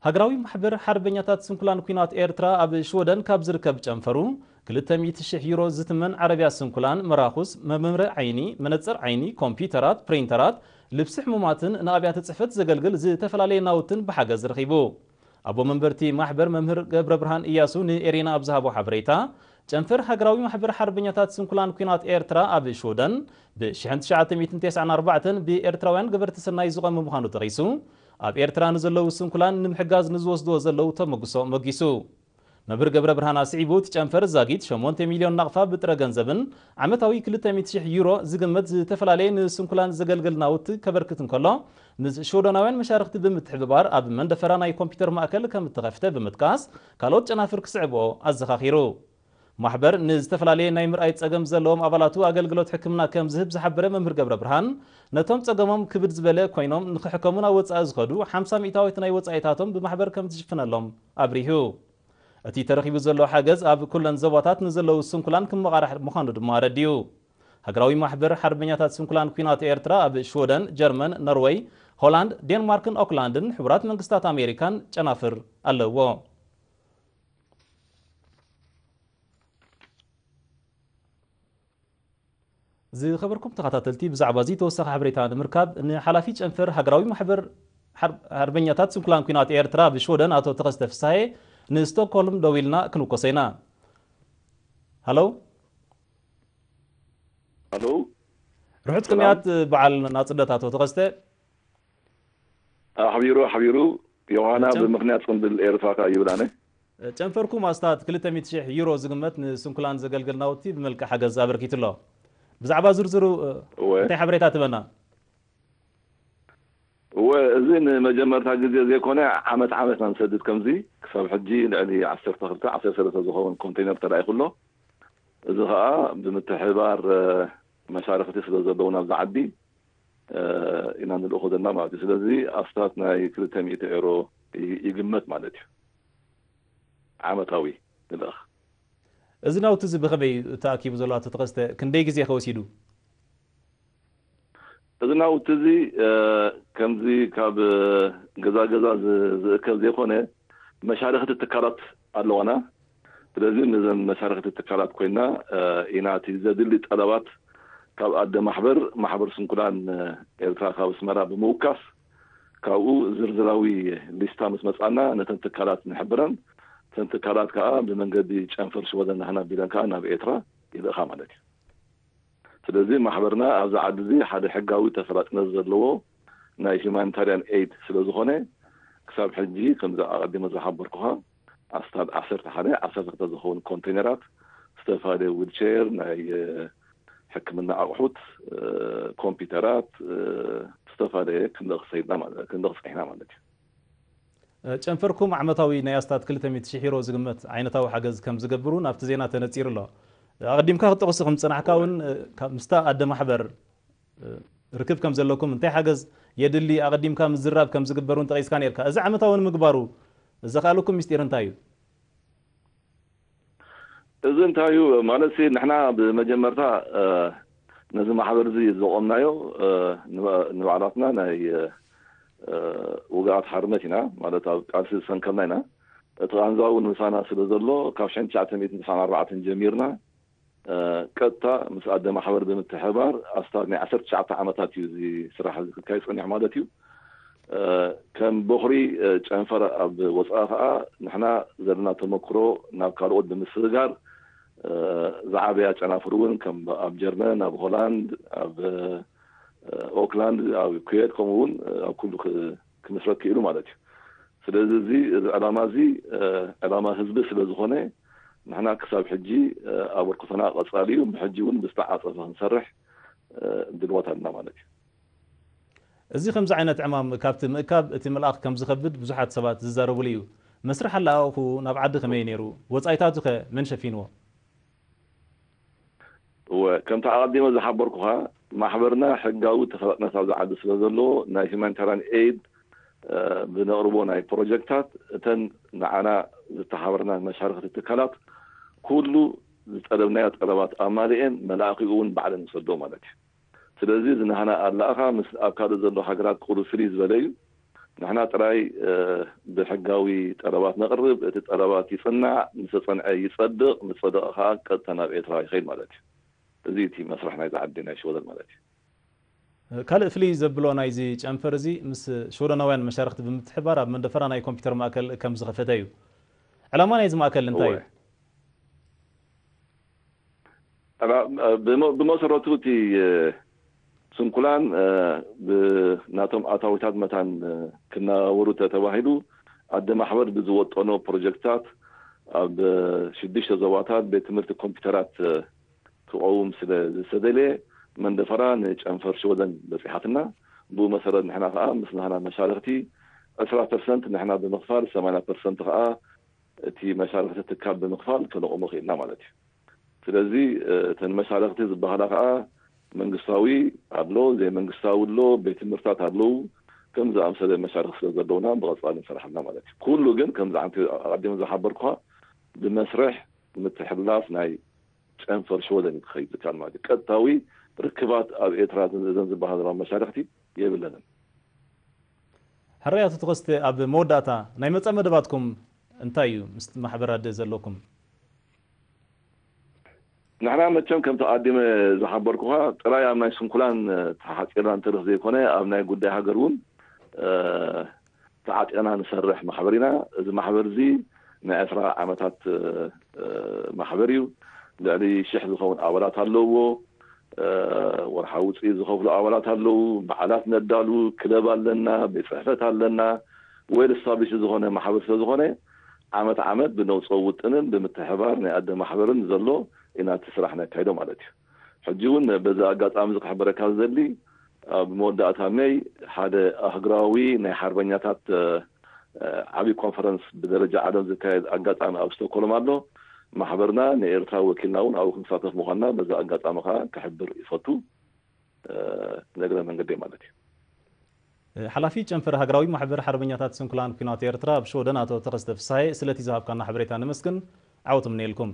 ሃገራዊ ማሕበር ሓርበኛታት ስንኩላን ኲናት ኤርትራ ኣብ ሽወደን ካብ ዝርከብ ጨንፈሩ ክልተ ሚእቲ ሽሕ ዩሮ ዝትመን ዓረብያ ስንኩላን፣ መራኹስ፣ መመርመሪ ዓይኒ፣ መነጽር ዓይኒ፣ ኮምፒውተራት፣ ፕሪንተራት፣ ልብሲ ሕሙማትን ንኣብያተ ጽሕፈት ዘገልግል ዝተፈላለየ ናውትን ብሓገዝ ረኺቡ። ኣቦ መንበርቲ ማሕበር መምህር ገብረ ብርሃን እያሱ ንኤሬና ኣብ ዝሃቦ ሓበሬታ፣ ጨንፈር ሃገራዊ ማሕበር ሓርበኛታት ስንኩላን ኲናት ኤርትራ ኣብ ሽወደን ብ ሽሕን ትሽዓተ ሚእትን ተስዓን ኣርባዕተን ብኤርትራውያን ገበርቲ ሰናይ ዝቖመ ምዃኑ ጠቒሱ፣ ኣብ ኤርትራ ንዘለዉ ስንኩላን ንምሕጋዝ ንዝወስድዎ ዘለዉ ተመግሶ መጊሱ። መምህር ገብረ ብርሃን ኣስዒቡ፣ እቲ ጨንፈር ዛጊት ሸሞንተ ሚልዮን ናቕፋ ብጥረ ገንዘብን ዓመታዊ ክልተ ሚእቲ ሽሕ ዩሮ ዝግመት ዝተፈላለየ ንስንኩላን ዘገልግል ናውቲ ከበርክት እንከሎ፣ ምስ ሽወደናውያን መሻርኽቲ ብምትሕብባር ኣብ መንደፈራ ናይ ኮምፒውተር ማእከል ከም እተኸፍተ ብምጥቃስ፣ ካልኦት ጨናፍር ክስዕብኦ ኣዘኻኺሩ። ማሕበር ንዝተፈላለየ ናይ ምርኣይ ጸገም ዘለዎም ኣባላቱ ኣገልግሎት ሕክምና ከም ዝህብ ዝሓበረ መምህር ገብረ ብርሃን፣ ነቶም ጸገሞም ክብድ ዝበለ ኮይኖም ንኽሕከሙ ናብ ወጻኢ ዝኸዱ ሓምሳ ሚእታዊት ናይ ወጻኢታቶም ብማሕበር ከም ዝሽፍነሎም ኣብሪሁ። እቲ ተረኺቡ ዘሎ ሓገዝ ኣብ ኩለን ዞባታት ንዘለዉ ስንኩላን ክመቓራሕ ምዃኑ ድማ ኣረዲኡ። ሃገራዊ ማሕበር ሓርበኛታት ስንኩላን ኲናት ኤርትራ ኣብ ሽወደን፣ ጀርመን፣ ኖርወይ፣ ሆላንድ፣ ዴንማርክን ኦክላንድን ሕቡራት መንግስታት ኣሜሪካን ጨናፍር ኣለዎ። ዝኸበርኩም ተኸታተልቲ፣ ብዛዕባ እዚ ተወሳኺ ሓበሬታ ንምርካብ ንሓላፊ ጨንፈር ሃገራዊ ማሕበር ሓር-፣ ሓርበኛታት ስንኩላን ኲናት ኤርትራ ብሽወደን ኣቶ ተኸስተ ፍሳሄ ንስቶክሆልም ደዊልና ክንውከሶ ኢና። ሃሎ። ሃሎ። ርሑት ሰላም። ቅንያት በዓል ናጽነት ኣቶ ተኸስተ። ኣሕቢሩ፣ ኣሕቢሩ። ዮሃና ጨም-፣ ብምኽንያት ጽምብል ኤርትራ ከኣ ይብል ኣነ። ጨንፈርኩም ኣስታት ክልተ ሚእቲ ሽሕ ዩሮ ዝግመት ንስንኩላን ዘገልግል ናውቲ ብመልክዕ ሓገዝ ኣበርኪቱ ኣሎ። ብዛዕባ ዝርዝሩ፣ እወ። እንታይ ሓበሬታ ትበና? እወ፣ እዚ ንመጀመርታ ግዜ ዘይኮነ፣ ዓመት ዓመት ኢና ንሰድድ ከምዚ። ክሳብ ሕጂ ልዕሊ ዓሰርተ ክልተ፣ ዓሰርተ ሰለስተ ዝኸውን ኮንቴነር ተላኢኹ ኣሎ። እዚ ኸኣ ብምትሕብባር፣ እ፣ መሻርኽቲ ስለ ዘለዉ ናብዚ ዓዲ፣ እ፣ ኢና ንልእኾ ዘለና ማለት እዩ። ስለዚ ኣስታት ናይ ክልተ ሚእቲ ኤሮ ይ-፣ ይግመት ማለት እዩ። ዓመታዊ ንልእኽ። እዚ ናውቲ እዚ ብኸመይ እዩ ተኣኪቡ ዘሎ ኣቶ ተኸስተ? ክንደይ ግዜ ከ ወሲዱ? እዚ ናውቲ እዚ፣ እ፣ ከምዚ ካብ፣ እ፣ ገዛ ገዛ ዝ-፣ ዝእከብ ዘይኮነ፣ መሻርኽቲ ትካላት ኣለዋና። ስለዚ ነዘን መሻርኽቲ ትካላት ኮይና፣ እ፣ ኢና እቲ ዘድሊ ጠለባት ካብ ኣደ ማሕበር፣ ማሕበር ስንኩላን፣ እ፣ ኤርትራ ካብ ኣስመራ ብምውካስ፣ ካብኡ ዝርዝራዊ ሊስታ ምስ መጻና ነተን ትካላት ንሕብረን። እተን ትካላት ከኣ ብመንገዲ ጨንፈር ሽወደን ናህና ቢለን ከኣ ናብ ኤርትራ ይልእኻ ማለት እዩ። ስለዚ ማሕበርና ኣብዚ ዓዲ እዚ ሓደ ሕጋዊ ተፈላጥነት ዘለዎ ናይ ሁማኒታርያን ኤይድ ስለ ዝኾነ፣ ክሳብ ሕጂ ከምዚ ኣቐዲመ ዝሓበርኩኻ፣ ኣስታት ዓሰርተ ሓደ፣ ዓሰርተ ክልተ ዝኸውን ኮንቴነራት፣ ዝተፈላለዩ ዊልቸር፣ ናይ፣ እ፣ ሕክምና ኣቑሑት፣ እ፣ ኮምፒውተራት፣ እ፣ ዝተፈላለየ ክንልእኽ ሰይድና ማለት፣ ክንልእኽ ጸኒሕና ማለት እዩ። ጨንፈርኩም ዓመታዊ ናይ ኣስታት ክልተ ሚእቲ ሽሕ ዩሮ ዝግመት ዓይነታዊ ሓገዝ ከም ዝገብር እውን ኣብቲ ዜና ተነጺሩ ኣሎ። ኣቐዲምካ ክትጠቕሱ ከም ዝጸናሕካ እውን፣ ካብ ምስታ ኣደ ማሕበር ርክብ ከም ዘለኩም፣ እንታይ ሓገዝ የድሊ ኣቐዲምካ ምዝራብ ከም ዝግበር እውን ጠቒስካ ነይርካ። እዚ ዓመታዊ ንምግባሩ ዘኽኣለኩም ምስጢር እንታይ እዩ? እዚ እንታይ እዩ ማለት ሲ፣ ንሕና ብመጀመርታ፣ እ፣ ነዚ ማሕበር እዚ ዘቆምናዮ፣ እ፣ ንባ-፣ ንባዕላትና ናይ፣ እ፣ ውግኣት ሓርነት ኢና፣ ማለት ኣብ ቃልሲ ዝሰንከልና ኢና። እቲ ቃንዛ እውን ምሳና ስለ ዘሎ፣ ካብ ሽሕን ትሽዓተ ሚእትን ተስዓን ኣርባዕተን ጀሚርና፣ እ፣ ቀጥታ ምስ ኣደ ማሕበር ብምትሕባር ኣስታት ናይ ዓሰርተ ትሽዓተ ዓመታት እዩ እዚ ስራሕ እዚ ክካየድ ጸኒሑ ማለት እዩ። እ፣ ከም ቦኽሪ፣ እ፣ ጨንፈር ኣብ ወጻኢ ከኣ ንሕና ዘለና ተመክሮ ናብ ካልኦት ብምስግጋር፣ እ፣ ዝዓበያ ጨናፍር እውን ከም ኣብ ጀርመን፣ ኣብ ሆላንድ፣ ኣብ፣ እ፣ ኦክላንድ፣ ኣብ ኩዌት፣ ከምኡ እውን፣ እ፣ ኣብ ኩሉ ክ-፣ ክምስረት ክኢሉ ማለት እዩ። ስለዚ እዚ፣ እዚ ዕላማ እዚ፣ እ፣ ዕላማ ህዝቢ ስለ ዝኾነ፣ ንሕና ክሳብ ሕጂ፣ እ፣ ኣበርክቶና ቀጻሊ እዩ። ብሕጂ እውን ብዝተዓጸፈ ክንሰርሕ፣ እ፣ ድልዋት ኣለና ማለት እዩ። እዚ ከምዚ ዓይነት ዕማም ካብቲ ምእካብ እቲ ምልኣኽ ከም ዝኸብድ ብዙሓት ሰባት ዝዛረቡሉ እዩ። መስርሕ ኣለኣእኹ ናብ ዓዲ ከመይ ነይሩ? ወጻኢታቱ ከ መን ሸፊንዎ? እወ፣ ከምቲ ኣቐዲመ ዝሓበርኩኻ፣ ማሕበርና ሕጋዊ ተፈላጥነት ኣብዚ ዓዲ ስለ ዘለዎ፣ ናይ ሁማኒታርያን ኤይድ፣ እ፣ ብነቕርቦ ናይ ፕሮጀክታት፣ እተን ንዓና ዝተሓበርና መሻርኽቲ ትካላት፣ ኩሉ ዝጠለብናዮ ጠለባት ኣማሊኤን፣ መላእኺኡ እውን ባዕለን ይሰዶ ማለት እዩ። ስለዚ፣ እዚ ናህና ኣላእኻ ምስ ኣብ ካልእ ዘሎ ሃገራት ቁሩብ ፍልይ ዝበለ እዩ። ንሕና ጥራይ ብሕጋዊ ጠለባት ነቕርብ፣ እቲ ጠለባት ይጽናዕ፣ ምስ ጸንዐ ይጸድቕ፣ ምስ ጸደቐ ከዓ ቀጥታ ናብ ኤርትራ ይኸይድ ማለት እዩ። እዚ እቲ መስርሕ ናይዚ ዓዲ ናይ ሽወደን ማለት እዩ። ካልእ ፍልይ ዘብሎ ናይዚ ጨንፈር እዚ ምስ ሽወደናውያን መሻርክቲ ብምትሕባር ኣብ መንደፈራ ናይ ኮምፒውተር ማእከል ከም ዝኸፈተ እዩ። ዕላማ ናይዚ ማእከል እንታይ እዩ? ብመሰረቱ እቲ ስንኩላን ብናቶም ኣታዊታት መታን ክናወሩ ተተባሂሉ ኣደ ማሕበር ብዝወጠኖ ፕሮጀክትታት ኣብ ሽዱሽተ ዞባታት ቤት ትምህርቲ ኮምፒውተራት ክቐውም ስለ ዝተደልየ መንደፈራ ንጨንፈር ሽወደን በፂሓትና። ብኡ መሰረት ንሕና ከዓ ምስ ናህና መሻርክቲ ዕስራ ፐርሰንት ንሕና ብምኽፋል ሰማንያ ፐርሰንት ከዓ እቲ መሻርክቲ ትካል ብምኽፋል ከነቑሞ ክኢልና ማለት እዩ። ስለዚ እተን መሻርክቲ ዝበሃላ ከዓ መንግስታዊ ኣሎ፣ ዘይመንግስታዊ ኣሎ፣ ቤት ትምህርታት ኣለዉ። ከም ዝኣምሰለ መሻርክቲ ስለ ዘለውና ብቐፃሊ ንሰርሓልና ማለት እዩ። ኩሉ ግን ከምዚ ዓንቲ ኣቐዲሙ ዝሓበርኩኻ ብመስርሕ ምትሕልላፍ ናይ ጨንፈር ሽወደን እዩ ክኸይድ ዝካል ማለት እዩ። ቀጥታዊ ርክባት ኣብ ኤርትራ እዘን ዝበሃላ ዘለዋ መሻርክቲ የብለንን። ሕራይ ኣቶ ተኸስተ፣ ኣብ መወዳእታ ናይ መጻኢ መደባትኩም እንታይ እዩ ምስ ማሕበር ኣደ ዘለኩም? ንሕና መቸም ከምቲ ኣዲመ ዝሓበርኩኻ ጥራይ ኣብ ናይ ስንኩላን ተሓፂርና እንትርፍ ዘይኮነ ኣብ ናይ ጉዳይ ሃገር እውን ተዓጢቕና ንሰርሕ ማሕበር ኢና። እዚ ማሕበር እዚ ናይ ዕስራ ዓመታት ማሕበር እዩ። ልዕሊ ሽሕ ዝኸውን ኣባላት ኣለውዎ። ወርሓዊ ውፅኢት ዝኸፍሉ ኣባላት ኣለዉ። በዓላት ነዳሉ፣ ክለብ ኣለና፣ ቤት ፅሕፈት ኣለና። ዌል ስታብሊሽ ዝኾነ ማሕበር ስለ ዝኾነ ዓመት ዓመት ብነውፅኦ ውጥንን ብምትሕባር ናይ ኣደ ማሕበርን ዘሎ ኢና እቲ ስራሕ ነካይዶ ማለት እዩ። ሕጂ እውን በዚ ኣጋጣሚ እዚ ክሕበረካ ዝደሊ ኣብ መወዳእታ ሜይ ሓደ ኣህግራዊ ናይ ሓርበኛታት ዓብዪ ኮንፈረንስ ብደረጃ ዓለም ዝካየድ ኣጋጣሚ ኣብ ስቶኮልም ኣሎ። ማሕበርና ንኤርትራ ወኪልና እውን ኣብኡ ክንሳተፍ ምዃንና በዚ ኣጋጣሚ ከዓ ክሕብር ይፈቱ። እግረ መንገደይ ማለት እዩ። ሓላፊ ጨንፈር ሃገራዊ ማሕበር ሓርበኛታት ስንኩላን ኲናት ኤርትራ ኣብ ሽወደን ኣቶ ተኸስተ ፍስሃየ ስለቲ ዝሃብካና ሓበሬታ ነመስግን። ዓወት እምነየልኩም።